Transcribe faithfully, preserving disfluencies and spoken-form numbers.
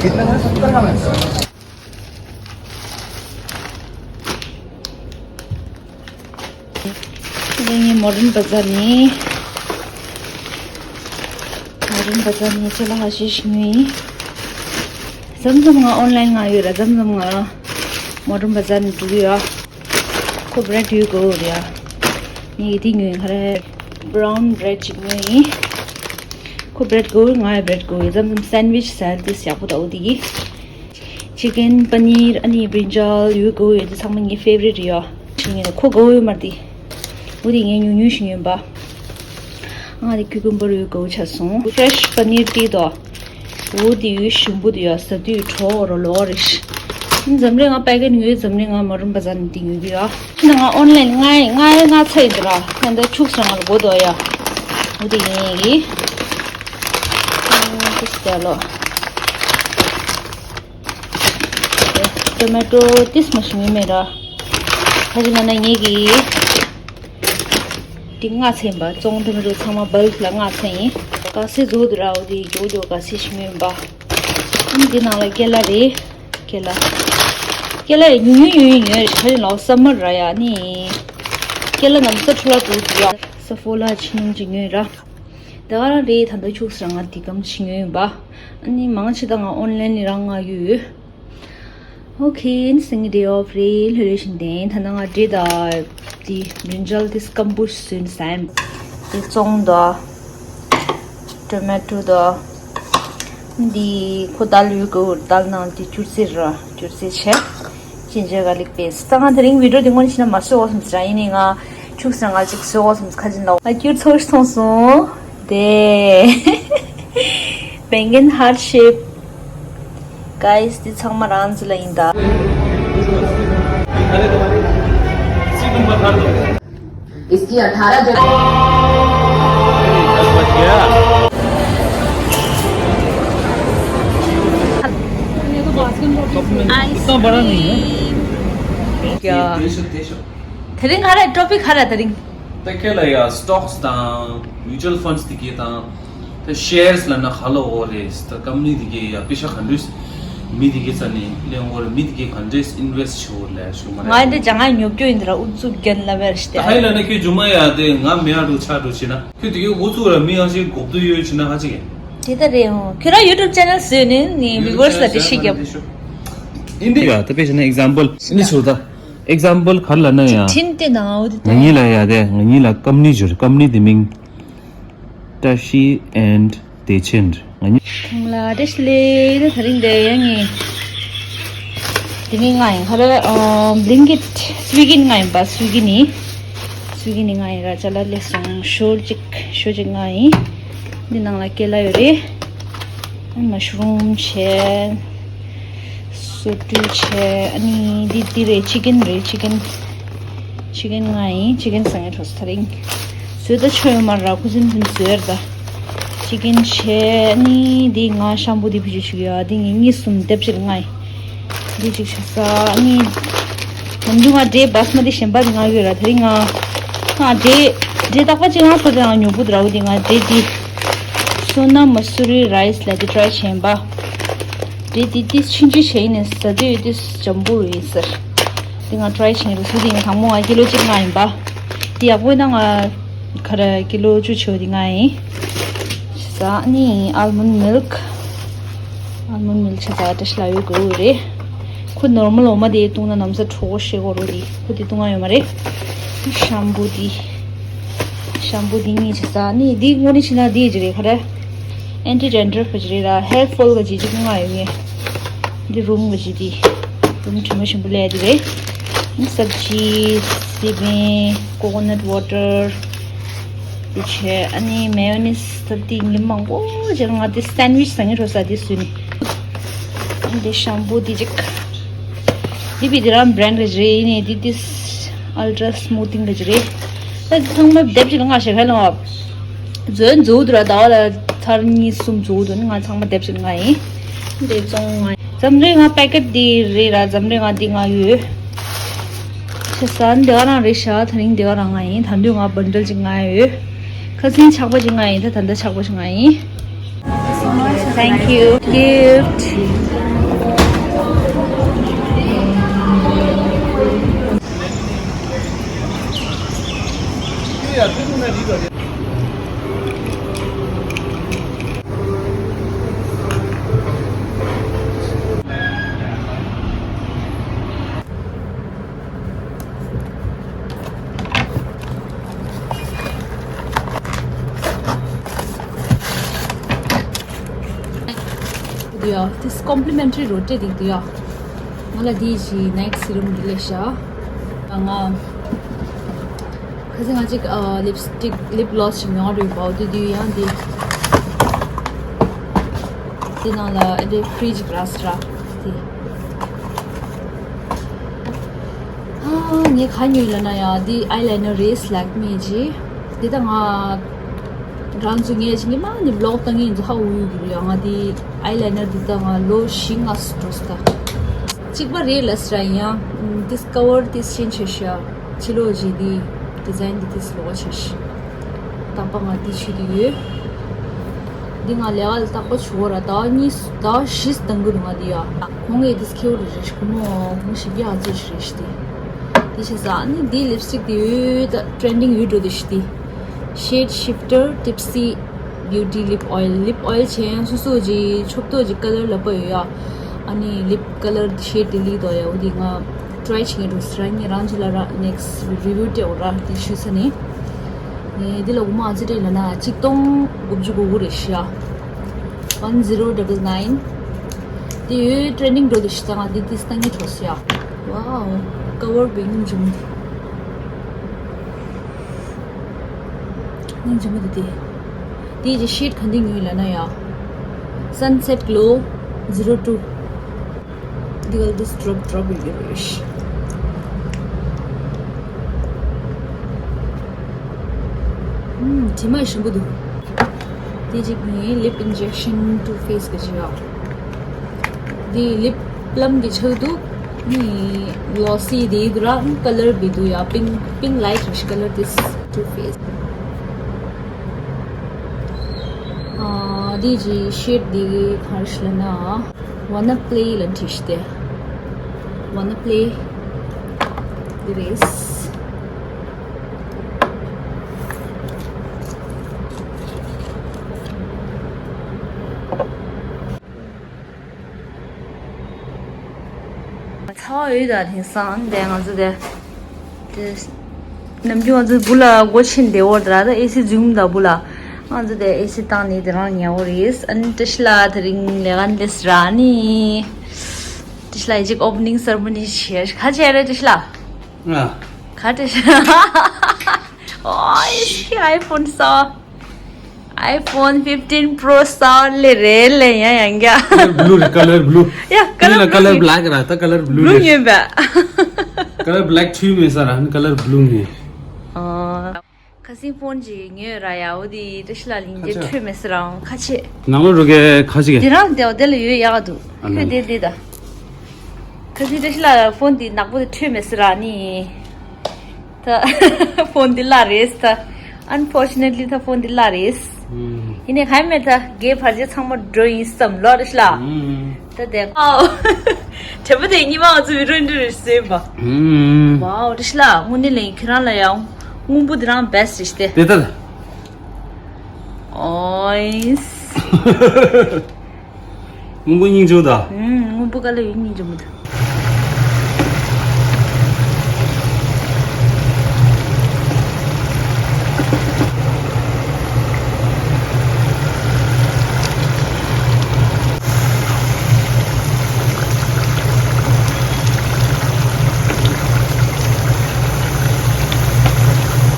कितना है? सत्तर का है। ངའི་མོ་ཌན་བ་ཛར་ནས། མོ་ཌན་བ་ཛར་ནས་ཅ་ལག་ཁ་ཤས་ཤིག་ཉོས་ཡིན། མཚམས་མཚམས་ང་ཨོན་ལན་ང་ཡོད་ར། མཚམས་མཚམས་ང་མོ་ཌན་བ་ཛར་ནས་འགྲོ་གི་ཡོད། ཁོ་བྷི་རེཌ་ཡོད་དགོས་རེད་ཡ། ངས་དེ་ཉོས་ཡིན། ཁ་རེ་བྷ་རའུན་བྷི་རེཌ་ཅིག་ཉོས་ཡིན། ཁོ་བྷི་རེཌ་དགོས། ང་ཡང་བྷི་རེཌ་དགོས། མཚམས་མཚམས་སན་ཝིཆ་ཟ་དེ་ཡག་པོ་འདུག་འོ་དེ་གི། ཅི་ཀན་པ་ནིར། ཨ་ནི་བྷི་རིན་ཇལ་ཡོད་དགོས་ཡོད། དེ་ཚང་མ་ངའི་ཕེ་ཝ་རིཊ་རེད་ཡ། ཞིག་ངས་ཁོ་དགོས་ཡོད་མ་རེད་དེ། འོ་དེ་ངས་ཉུང་ཉུང་ཞིག་ཉོས་པ། ང་དེ་ཀུ་ཀུམ་བར་ཡོད་དགོས་ཆགས་སོང་། ཕི་རེ་ཤི་པ་ནིར་དེ་དོ། འོ་དེ་ཡོད་ཞིམ་པོ་དེ་ཡ། ཟ་དུས་གྲོགས་རོ་ལོ་རེ་ཤི། འཛམ་རེ་ང་པེ་ཀེཊ་ཉོས། འཛམ་རེ་ང་མོ་ཌན་བ་ཛར་ནས་དེ་ཉོས་གི་ཡ། ང་ཨོན་ལན་ང་ང་ང་ཚ་ཡིན་དུ་ར། ང་འདི་ཕྱུགས་སུ་རང་ལ་དགོས་དོ་ཡ། འོ་དེ་ངས་ཡིན་གི། ཨ་ནི་ཏིས་ཏེ་ལོ། ཏོ་མེ་ཏོ་ཏིས་མ་ཤི་མི་མེད་ར། ཁ་ཅིག་ན་ན་ངེད་ཀྱིས་འདི་ལྔ་ཚན་པ། བཙོང་ཏོ་མེ་ཏོ་ཚང་མ་བལ་ལ་ལྔ་ཚན་ཡིན། ག་སེ་བཟོ་འདུག་ར། འོ་དེ་མགྱོགས་མགྱོགས་ག་སེ་ཤི་མི་ཡོང་པ། ཨ་ནི་འདི་ནང་ལ་ཀེ་ལ་རེད། ཀེ་ལ། ཀེ་ལ་ཡི་ཉུང་ཉུང་ཉུང་ཉུང་ཉོས་རེད། ཁ་ཅིག་ལ་སམ་མར་ར་ཡ། ཨ་ནི་ཀེ་ལ་ནམ་ས་འཕྲོ་ལ་འདུག་འདུག་ཡ། ས་ཕོ་ལ་ཆི་ནུང་ཅིག་ཉོས་ར། ད་ག་རང་རེད། ད་ལྟ་ཁྱུག་ཙམ་ང་དེ་གམ་ཞིག་ཉོས་ཡིན་པ། ཨ་ནི་མང་ཆེ་ད་ང་ཨོན་ལན་ནས་རང་མངགས་ཡོད། ཨོ་ཁེ། ཨ་ནི་སང་ཉིན་ཌེ་ཨོཕ་རེད། ལྷོད་ལྷོད་བཞིན་བསྡད། ད་ལྟ་ང་འབྲས་དང་དེ་བྷི་རིན་ཇལ་དེ་སྐམ་པོ་ཞིག་བཟོས་ནས་ཟ་ཡིན། དེ་བཙོང་དང་ཊོ་མེ་ཊོ་དང་། འདི་ཁོ་དལ་ཡོད་གི། དལ་ནང་དེ་སྐྱུར་རྩི་ར། སྐྱུར་རྩི་བྱས། ཅིན་ཇར་གར་ལིག་པེ་སི་ཊི། ད་ང་དེ་རིང་བི་ཌིའོ་དེ་སྔོན་ཕྱིན་ན་མ་བཟོས་འོ་བསམ་ཟེར། ཡིན་ནའི་ང་ཁྱུག་ཙམ་ང་ཅིག་བཟོས་འོ་བསམ། ཁ་ཅིག་ལ་ང་སྐྱུར་ཚོགས་ཤིག་མཐོང་སོང་། དེ་བེང་གན་ཧར་ཊི་ཤེབ། གྷའི་སི་དེ་ཚང་མ་རང་ཚོ་ལ་ཡིན་ད། इसकी अठारह जगह। क्या? དེ་རིང་ག་རེ་ཊོ་པིག་ག་རེ་དེ་རིང་། ད་ཁྱེད་ལ་ཡ་སི་ཊོག་སི་དང་མིའུ་ཅུ་ཨལ་ཕན་ཌི་སི་དེ་གས་དང་། ད་ཤེར་སི་ལབ་ན་ག་ལ་འོ་རེད། ད་ཀམ་པ་ནི་དེ་གས་ཡ་པེ་ཤ་ག་འདྲས་མི་དེ་གས་རྩ་ནས་ལེན་འོ་རེད། མི་དེ་གས་ག་འདྲས་ཨིན་ཝེ་སི་ཊི་བྱེད་འོ་ལབ་ཞུ་མ་རེད། ང་འདི་ཅང་ང་ཉོབ་སྐྱོ་ཡིན་དེ་ར། ཨུ་ཚུགས་རྒྱན་ལབ་པར་ཞིག་ད་ཧའི་ལབ་ན་ཁྱོད་རྒྱུ་མ་ཡ་དེ་ང་མེད་ཨ་འགྲོ་ཆ་འགྲོ་བྱེད་ན། ཁྱོད་དེ་གས་ཨུ་ཚུགས་ར་མི་ཡང་ཞིག་གོག་ཏུ་ཡོད་བྱེད་ན་ཧ་ཅི་གས། དེ་ད་རེད་འོ། ཁྱོད་རང་ཡུ་ཊུབ་ཆེ་ནལ་བཟོས་ནས་ནི་བི་ཝར་སི་ལ་དེ་ཤིག་རྒྱབ། ཨིན་དེ་ཡ་ད་དཔེ་བྱས་ན་ཨེག་ཛམ་པལ་ཨིན་དེ་ཆོག་ད། ཨེག་ཛམ་པལ་ག་རེ་ལབ་ན་ཡ། ཁྲིན་ཏེ་ནང་འོ་དེ་ད། ང་གཉིས་ལ་ཡ་དེ་ང་གཉིས་ལ་ཀམ་པ་ནི་འབྱོར། ཀམ་པ་ནི་དེ་མིང་ཏ་ཤི་ཨེན་ཌི་ཏེ་ཆིན། ང་གཉིས། ཁོང་ལ་བཀྲ་ཤིས་བདེ་ལེགས། ད་དེ་རིང་འདི་ཡ་ངས་དེ་ནི་མངགས་ཡིན། ག་རེ་ཨ་བྷི་ལིང་ཀིཊ་སུའི་གི་ནས་མངགས་ཡིན་པ། སུའི་གི་ནས། སུའི་གི་ནས་མངགས་ཡིན་ར། ཅ་ལག་སླེབས་སོང་། ཞོར་གཅིག་ཞོར་གཅིག་མངགས་ཡིན། འདི་ནང་ལ་ཀེ་ལ་ཡོད་རེད། ཨ་མ་ཤ་རུམ་བྱས། སོ་ཀྲུ་བྱས། ཨ་ནི་འདི་འདི་རེད། ཅི་ཀན་རེད། ཅི་ཀན། ཅི་ཀན་མངགས་ཡིན། ཅི་ཀན་ཟ་ངེ་འགྲོ་སོང་ད་རིང་། བཟོས་ད་ཆོ་ཡོད་མ་ར། ཁུ་སིམ་སིམ་བཟོས་ཡར་ད། ཅི་ཀན་བྱས། ཨ་ནི་འདི་ང་ཤམ་པུ་འདི་བེད་སྤྱོད་བྱེད་ཀྱི་ཡོད། འདི་ངས་གཉིས་གསུམ་དེབ་ཅིག་མངགས་ཡིན། འདི་གཅིག་བྱས་ཙང་ཨ་ནི། ནམ་རྒྱུན་ང་འབྲས་བྷ་སི་མ་ཏི་གཞན་པ་འདི་མངགས་ཡོད་ར། དེ་རིང་ང་ང་འབྲས་འབྲས་རྟག་པ་གཅིག་ང་ཚོ་དེ་ང་ཉོ་བུ་དུ་ར། འོ་དེ་ང་འབྲས་འདི་སོ་ན་མ་སུ་རི་རའི་སི་ལ་དེ་ཊ་རའི་བྱས་ཡིན་པ། འབྲས་འདི་ཏིས་ཆུང་ཆུང་བྱས་ཡིན་ནས་ཟ་དུས་ཏིས་འཇམ་པོ་ཡིན་ཟེར། འདི་ང་ཊ་རའི་བྱས་ཡིན་ར། སུ་དེ་ཡིན་དང་མོ་ང་ཀི་ལོ་གཅིག་མངགས་ཡིན་པ། འདི་ཡག་པོ་ཡིན་ན་ང་ག་རེ་ཀི་ལོ་བཅུ་ཆོད་འདི་མངགས་ཡིན། ཟ་ནི་ཨལ་མོན་མིལ་ཀི། ཨལ་མོན་མིལ་ཆ་ཚང་བཀྲ་ཤིས་ལགས་ཡོད་དགོས་རེད། ཁོ་ནོར་མལ་འོ་མ་དེ་བཏུང་ན་ནམ་ས་གྲོགས་ཤེས་གོ་རོ་དེ་ཁོ་དེ་བཏུང་ང་ཡོད་མ་རེད། ཤམ་པུ་དེ། ཤམ་པུ་དེ་གཉིས་བྱས་ཙང་ནི་དེ་དངོས་གནས་བྱས་ན་དེ་ཅི་རེད་ག་རེ། ཨན་ཊི་ཌེན་ཌྲབ་གི་ཅི་རེད་ར། ཧེར་ཕོལ་གི་ཅི་ཅིག་མངགས་ཡོད་ངས། འདི་རུམ་གི་ཅི་དེ། རུམ་དྲི་མ་ཞིམ་པོ་ལས་དེ་རེད། ནི་སབ་ཇི། སི་པན། ཀོ་ཀོ་ནཊ་ཝ་ཊར། དེ་བྱས་ཨ་ནི་མེ་ཡོ་ནེ་སི་ད་དེ་ཉི་མ་མང་པོ་རྗེས་ང་དེ་སན་ཝིཆ་ཟ་ངེ་འགྲོ་ས་དེ་བཟོས་ནས། ཨ་ནི་དེ་ཤམ་པུ་དེ་ཅིག་དེ་བི་དེ་རང་བྷི་རན་ཌི་གི་རེད། ཡིན་ནའི་དེ་དེ་ཨལ་ཊྲ་སི་མུ་ཐིང་གི་རེད། ད་དེ་ཚང་མ་དེབ་ཅིག་ལ་མངགས་བཞག་ཧེ་ལོ། བཟོས་འཛུགས་འདུག་ར། ཟླ་བ་ལ་ཚར་གཉིས་གསུམ་འཛུགས་འདུག་ནི་ང་ཚང་མ་དེབ་ཅིག་ལ་མངགས་ཡིན། དེ་བཙོང་ང་། འཛམ་རེ་ང་པེ་ཀེཊ་དེ་རེད་ར། འཛམ་རེ་ང་དེ་མངགས་ཡོད། ཆེ་ས་འདི་ག་རང་རེད་ཤག་དེ་རིང་འདི་ག་རང་མངགས་ཡིན། ད་དུང་ང་བན་ཌལ་ཅིག་མངགས་ཡོད། ཁ་སང་ཆག་པ་ཅིག་མངགས་ཡིན། ད་ད་ལྟ་ཆག་པ་ཅིག་མངགས་ཡིན། Thank you. Gift. འདི་ཡ། This complimentary rotate འདི་ཡ། ང་ལ་འདི་ཞིག་night serum འདི་ལས་ཤ། ང་ཁ་སང་ང་ཅིག་ཨ་lipstick lip gloss ཞིག་ཉོ་རེད་པ། འདི་འདི་ཡང་འདི། འདི་ནང་ལ་འདི་free ཅིག་རག་སོང་ར། འདི། ཨ། ངས་ག་ཉོས་ལབ་ན་ཡ། འདི་eyeliner རེད། Lakme གི། འདི་ད་ང་རང་ཚོ་ངས་ཅིག་ཉི་མ་ནི་vlog བཏང་ངས་ཚོ་ཧ་འུ་ཡུ་གི་རེད་ཡ། ང་འདི་eyeliner འདི་ད་ང་ལོ་བཞི་ལྔ་སུ་འགྲོ་ས་ད། གཅིག་པ་རེད་ལབ་ས་ར། ཡིན་ཡང་འདི་cover འདི་change བྱས་ཤག་ཕྱི་ལོགས་ཀྱི་འདི་design འདི་དེ་ལོག་བྱས་ཤག་རྟག་པ་ང་འདི་ཆུ་དུ་ཡོད། འདི་ང་ལས་ཀ་ལ་རྟག་པ་ཆུ་བོ་ར། ཟླ་བ་གཉིས་ཟླ་བ་བཞི་གཏང་གི་འདུག་ང་འདི་ཡ། གོང་ངས་འདི་ཁེའུ་རེ་རེ་ཞིག་ཁོ་མོ་ཁོ་ཞིག་གི་ཨ་ཙི་ཞིག་རེ་ཞིག་འདི། འདི་བྱས་ཙང་ནི་འདི་lipstick འདི་ཡོད་ད། trending ཡོད་འགྲོ་འདི་ཞིག་འདི། Shade Shifter Tipsy Beauty Lip Oil། Lip Oil བྱས་ཡང་སོ་སོ་གི་ཕྱོགས་གཏོགས་ཀྱི་color ལབ་པ་ཡོད་ཡ། ཨ་ནི་lip color shade དེ་ལི་དོ་ཡ། འོ་དེ་ང་try བྱེད་ངེས་འགྲོ་ཟེར་ངས་རང་ཅི་ལ་ར་next review སྤྲད་འོ་ར་དེ་ཞུས་ས་ནི། ངས་འདི་ལ་འོ་མ་ཨ་ཙི་སྤྲད་ལ་ན་གཅིག་སྟོང་དགུ་བཅུ་གོ་དགུ་རེད་ཤི་ཡ། one zero double nine། དེ་ཡོད་trending འགྲོ་དེ་ཤི་ཙང་ང་དེ་དེ་སྟང་ངེས་གྲོགས་ཤི་ཡ། Wow། cover བེ་ཉིན་ཇུམ་དེ། སྙིང་རྗེ་མོ་དེ་དེ། དེའི་རྗེས་shade ག་འདི་ཉོས་ལབ་ན་ཡ། Sunset Glow zero two། འདི་ག་ལ་འདི་drop drop ཡོད་རེད། ཨུམ། དྲི་མ་ཞིམ་པོ་འདུག་དེ་གཅིག་ནི་lip injection Too Faced གི་ཞིག་ཡ། འདི་lip plum གི་ཆགས་འདུག་ནི་glossy དེ་འདུག་ར། color བི་འདུག་ཡ། pink pink light རེད་ཤི། color this Too Faced། ཨ། འདི་གི་shade འདི་ག་རེ་ཞིག་ལབ་ན། Wanna Play ལབ་བྲིས་ཏེ། Wanna Play འདི་རེད། ཚ་བ་ཡོད་ད་དེང་སང་དེ་ང་ཚོ་དེ། དེ་ནམ་རྒྱུན་ང་ཚོ་བུ་ལ་སྒོ་ཕྱེ་བསྡད་འོར་དེ་ར། ད་ཨེ་སི་འཛུལ་ད་བུ་ལ། ང་ཚོ་དེ་ཨེ་སི་བཏང་ནས་དེ་རང་ཉལ་འོ་རེད། ཨ་ནི་བཀྲ་ཤིས་ལགས་དེ་རིང་ལས་ཀ་འདི་སི་ར་ནི། བཀྲ་ཤིས་ལགས་ཡི་ཅིག་opening ceremony བྱས་ག་བྱས་རེད་བཀྲ་ཤིས་ལགས། ཨ། ག་བཀྲ་ཤིས། ཨོ་ཤི། iPhone གསར། iPhone fifteen Pro གསར་ལས་རེད་ལས་ཡང་ཡང་རྒྱ། Color blue རེད། color blue། ཡ། color ལ་blue color རེད། black ར། ད་color blue blue རེད། ཉོས་པས། color black ཆུ་མེད་ས་ར། color blue ནས། ཨོ། ཁ་སིང་phone ཅིག་ཉོས་ར་ཡ། འོ་དེ་བཀྲ་ཤིས་ལགས་ལིང་ཁ་ཅིག་ཆ་ཁྲོས་མེད་ས་ར། ཁ་ཆེ། ནང་ལོ་རུ་གའི་ཁ་ཅིག་གི། དེ་རང་དེ་འོ་དེ་ལ་ཡོད་ཡག་འདུག་ཨ་ཁོས་ནི། དེ་དེ་ད། ཁ་སིང་བཀྲ་ཤིས་ལགས་phone དེ་ནག་པོ་དེ་ཁྲོས་མེད་ས་ར་ནི། ད་phone འདི་ལ་རེད་ད། Unfortunately ད་phone འདི་ལ་རེད། ཨུམ། ཡིན་ནའི་གང་མེད་ད། རྒྱའི་བར་ཆད་ཚང་མ་འགྲོ་ཡིན་བསམ་ལོ་རེད་ལ། ཨུམ། ད་དེ། ཨའོ། དྲན་པ་དེ་ཉི་མ་ང་ཚོ་video འདི་རེད་ཟེར་བ། ཨུམ། Wow རེད་ལ། དངོས་གནས་ལན་ཁྱེད་རང་ལ་ཡང་སྔོན་པོ་འདི་རང་best རེད་དེ། དེ་ལྟར། ཨོའི། སྔོན་པོ་སྙིང་རྗེ་ད། ཨུམ། སྔོན་པོ་དཀའ་ལས་ཡོད། སྙིང་རྗེ་མོ་ད།